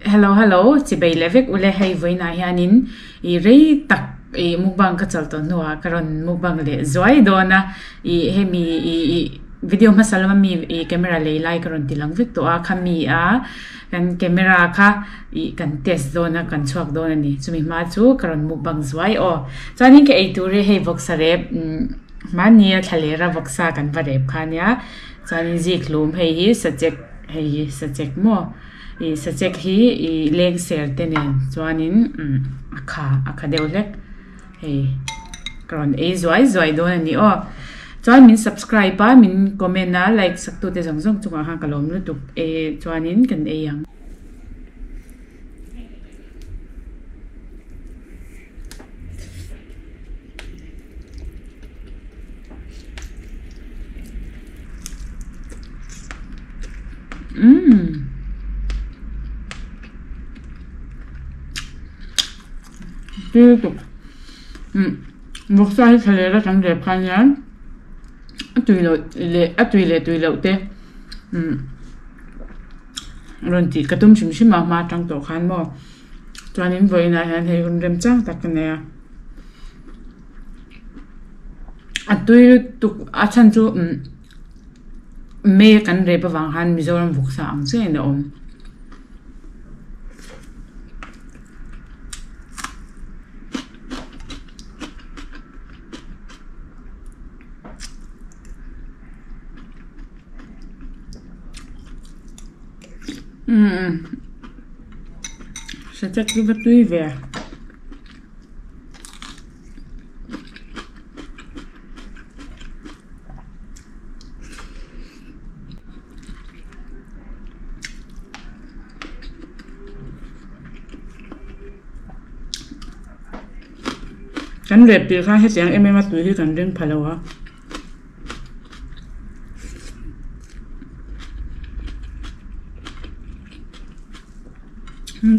Hello hello chibei leh vek ule hei vawiinah hianin ih rei tak ih mukbang ka chawlh tawh hnuah ka rawn mukbang leh zuai dawn a ih hemi ih ih video hmasa lama mi ih camera lei lai ka rawn ti lang vek tawh a khami a kan camera kha ih kan test dawn a kan chhuak dawn a ni chumi hma chu ka rawn mukbang zuai aw chuanin ka eitur hi hei vawksa rep hmani a thla lera vawksa kan va rep kha ania chuanin zikhlum hei hi sachek hei hi sachek maw. Ih sachek hi ih leng ser te nen chuanin umm a kha a kha deuh hlek hei ka rawn ei zuai zuai dawn a ni aw chuan min subscribe a min comment a like sak tute zawng zawng chungah khan ka lawm lutuk e chuanin kan ei ang. Umm tui lutuk umm vawksa hi thla leh kan rep khan hian a tui loh leh a tui leh tui loh te umm rawn tih ka tum hrim hrim a hma atang tawh khan maw. Chuanin vawiinah hian hei hun remchang tak ka nei a a tui lutuk a chhan chu umm May a kan rep avang khan Mizoram vawksa ang chiahin a awm. Umm sachek chu va tui ve kan rep tih kha hetiang em em a tui hi kan ring pha lo a.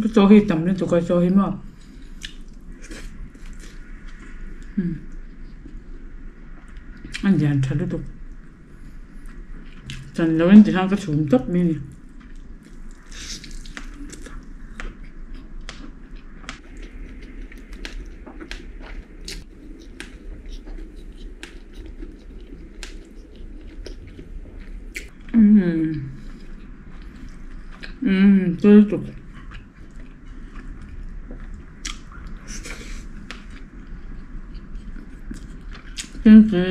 Ka chaw hi tam lutuk a chaw hi maw a lian tha lutuk chan lo in tikhan ka chhum tawp mai a ni. Umm umm tui lutuk kimchi.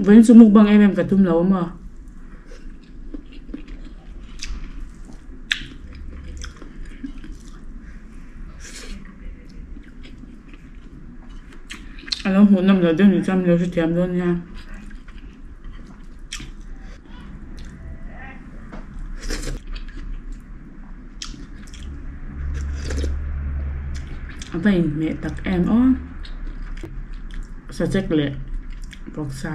Vawiin chu mukbang em em ka tum lo a maw. A lo hmuh nawm loh deuh ni chuan min lo hrethiam dawn nia. A va inhmeh tak em aw sachek leh vawksa.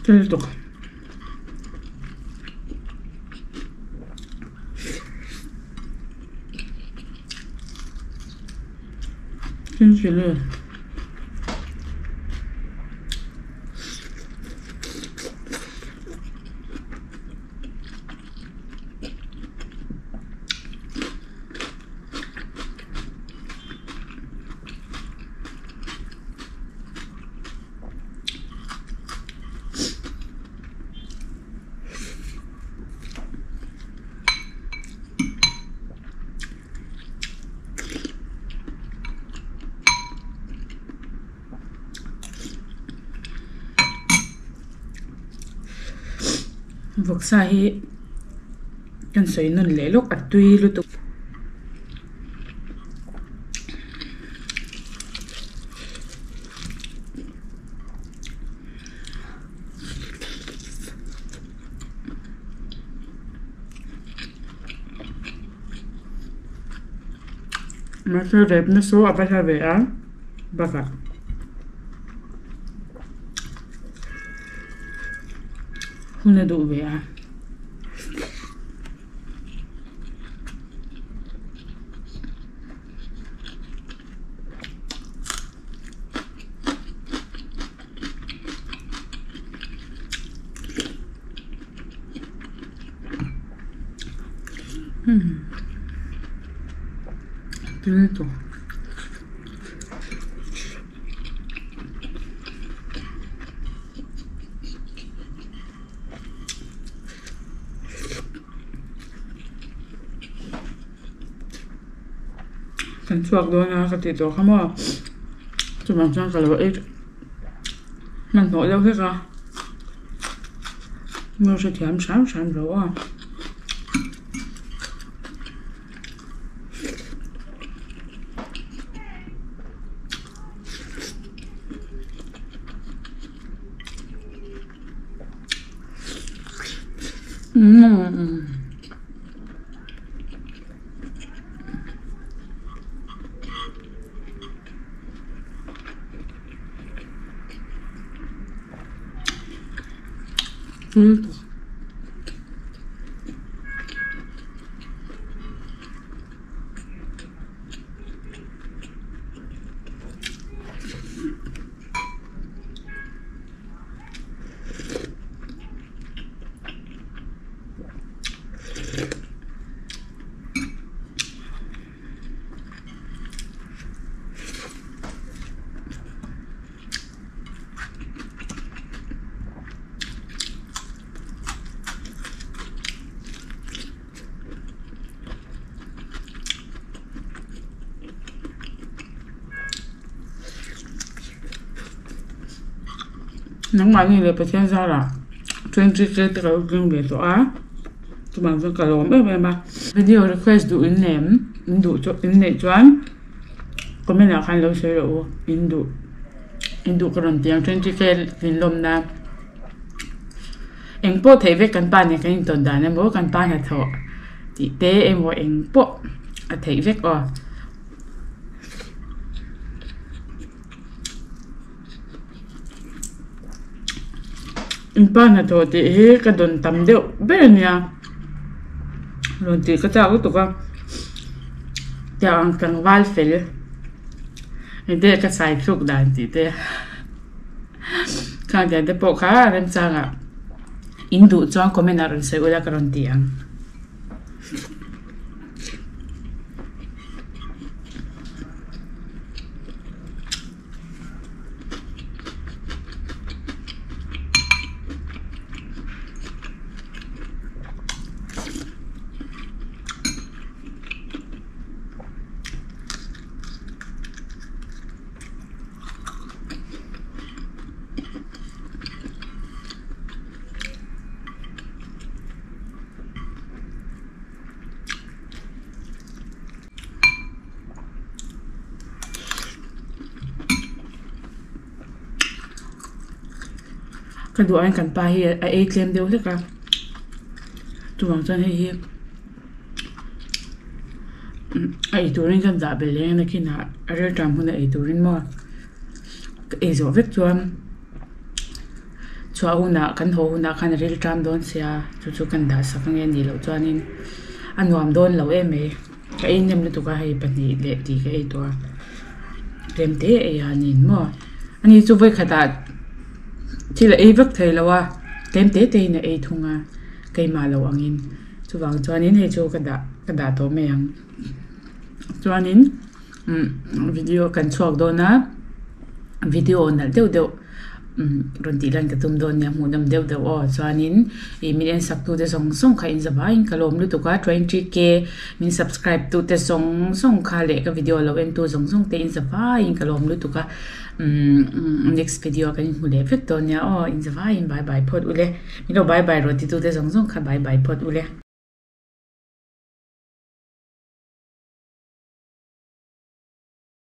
Tui lutuk. Kimchi le. Vawksa hi kan sawi nawn leh lawk a tui lutuk. Mahse rep na chu a va hla ve a bakah. Hun a duh ve a. Kan chhuak dawn a ka tih tawh kha maw chuvang chuan ka lo ei hmanhmawh deuh hlek a nu hrethiam hram hram ro a. Nangmahni leh Pathian zarah 20 k te ka lo tling ve tawh a chuvang chuan ka lawm em em a. Video request duh in nem in duh chu in neih chuan comment ah khan lo sawi rawh u in duh in duh ka rawn ti ang 20 k tlin lawm nan. Eng pawh theih vek kan pa nen kan intawn dan emaw kan pa hnathawh tih te emaw eng pawh a theih vek aw. In pa hnathawh tih hi ka dawn tam deuh ber a nia rawn tih ka chak lutuk a tiang ang tlangval fel enge ka sai thluk dan tih te. Khang tiang te pawh kha remchangah in duh chuan comment ah rawn sawi ula ka rawn ti ang. Ka duh aiin kan pa hi a ei tlem deuh hlek a chuvang chuan hei hi a ei turin ka dah belh leh a nakinah a rel ṭam hun a ei turin maw ka ei zawh vek chuan chhuah hunah kan haw hunah khan a rel ṭam dawn sia chu chu kan dah sak ange anih loh chuanin a nuam dawn lo em mai ka ei hnem lutuk a hei pahnih leh tih ka ei tawh a tlem te ei a niin maw ani chu vawikhatah thil a ei vek thei lo a tlem te te in a ei thung a keimah loh angin chuvang chuanin hei chu ka dah ka dah tawh mai ang chuanin umm video kan chhuak dawn a video nalh deuh deuh. Rawn tih lan ka tum dawn nia hmuhnawm deuh deuh aw chuanin ih min en sak tute zawng zawng kha in zavaiin ka lawm lutuk a 20k min subscribe tute zawng zawng kha leh ka video lo en tu zawng zawng te in zavaiin ka lawm lutuk a umm next video ah kan inhmu leh vek dawn nia aw in zavaiin bye bye phawt ule min lo bye bye rawh ti tute zawng zawng kha bye bye phawt ule.